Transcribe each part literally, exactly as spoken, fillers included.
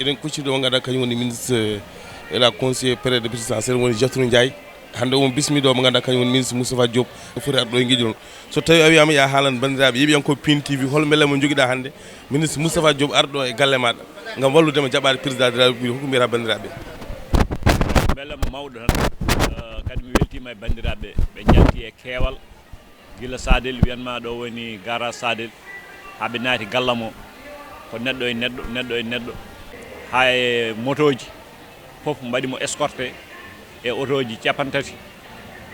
Eɗen kuccidi o, ngannduɗaa kañum woni ministre, e la conseiller près de présidentiel, woni Jatru Ndiaye. Hannde omo bismi ɗo mo ngannduɗaa kañum woni ministre Moustapha Diop. O foti arɗo e Guédioul. So tawi a wiyama ya haalan banndiraaɓe yeeɓiyankooɓe Pin T V, hol mbelema jogiɗa hannde ministre Moustapha Diop arɗo e galle maɗa ngam wallude ma jaɓaade président de la République, hol ko mbiyata banndiraaɓe? Mbelema mawɗo tan. Eh, kadi mi weltiima e banndiraaɓe, ɓe njalti e keewal. Gila Sadel, wiyanma ɗo woni garage Sadel, haa ɓe naati gallam o, ko neɗɗo e neɗɗo, neɗɗo e neɗɗo. Haa e motooji, fof mbaɗi mo escorté e otooji capantati,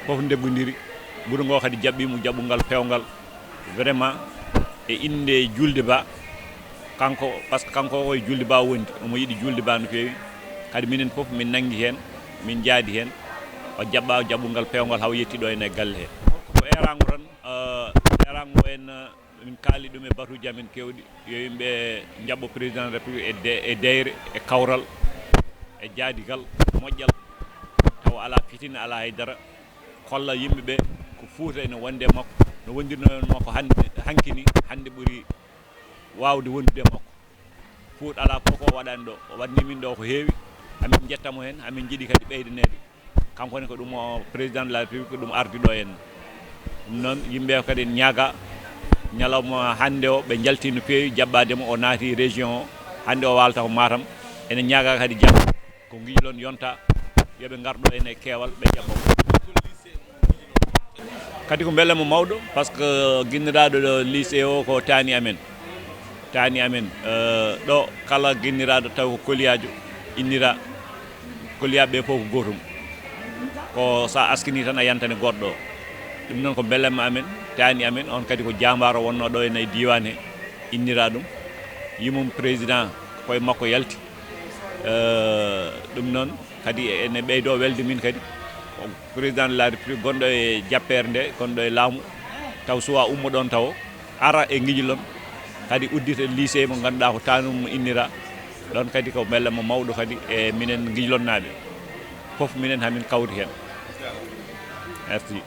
fof ndeggodiri. Wuro ngo kadi jaɓɓi mo jaɓɓungal peewngal. Vraiment, e innde Juulde Ba, kanko, parce que kanko ko e Juulde Ba wondi, omo yiɗi Juulde Ba no feewi. Kadi minen fof min nanngi heen, min njaadi heen. O jaɓɓa jaɓɓungal peewngal, haa o yetti ɗo ene e galle he. Ko eeraango tan, eh, eeraango en, eh, min kaali ɗum e batuuji amen keewɗi, yo yimɓe njaɓɓo président de la République e de-, e deyre, e kawral, e jaadigal, moƴƴal, tawa alaa fitina, alaa hay dara. Kolla yimɓe ɓe ko Fuuta ene wondi e makko, no wondirno e makko hannde, hankini, hannde ɓuri waawde wondude e makko. Fuuta alaa fof ko o waɗani ɗo, o waɗani min ɗo ko heewi, amin njetta mo heen, amin njiɗi kadi ɓeydaneede. Kanko ne ko ɗum o président de la République, ko ɗum ardi ɗo en. Ɗum noon, yimɓe kadi en ñaaga ñalawma hannde o, ɓe njalti no feewi jaɓɓaade mo, o naati région o, hannde o waalata ko Matam. Ene ñaaga kadi jam, ko Guédioul yonta, yo ɓe ngar ɗo en e keewal, ɓe jaɓɓa mo. Kadi ko mbelema mawɗo, parce que ginniraaɗo ɗo lycée o ko taani amen. Taani amen, eh, ɗo kala ginniraaɗo taw ko koliyaajo innira, koliyaaɓe ɓe fof ko gootum. Ko sa askini tan a yantani goɗɗo o. Ɗum noon ko mbelema amen, taani amen, on kadi ko jaambaaro wonno ɗo en e diiwaan he, innira ɗum. Yumum président koye makko yalti. Eh, ɗum noon kadi ene ɓeydo welde min kadi. Ko président de la République gonɗo e jappeere nde, gonɗo e laamu, taw suwa ummo ɗon taw, ara e Guédioul, kadi uddita lycée mo ngannduɗaa ko taanum mo innira. Ɗon kadi ko mbelema mawɗo kadi e minen Guédioulnaaɓe. Fof minen hamin kawri heen. Merci.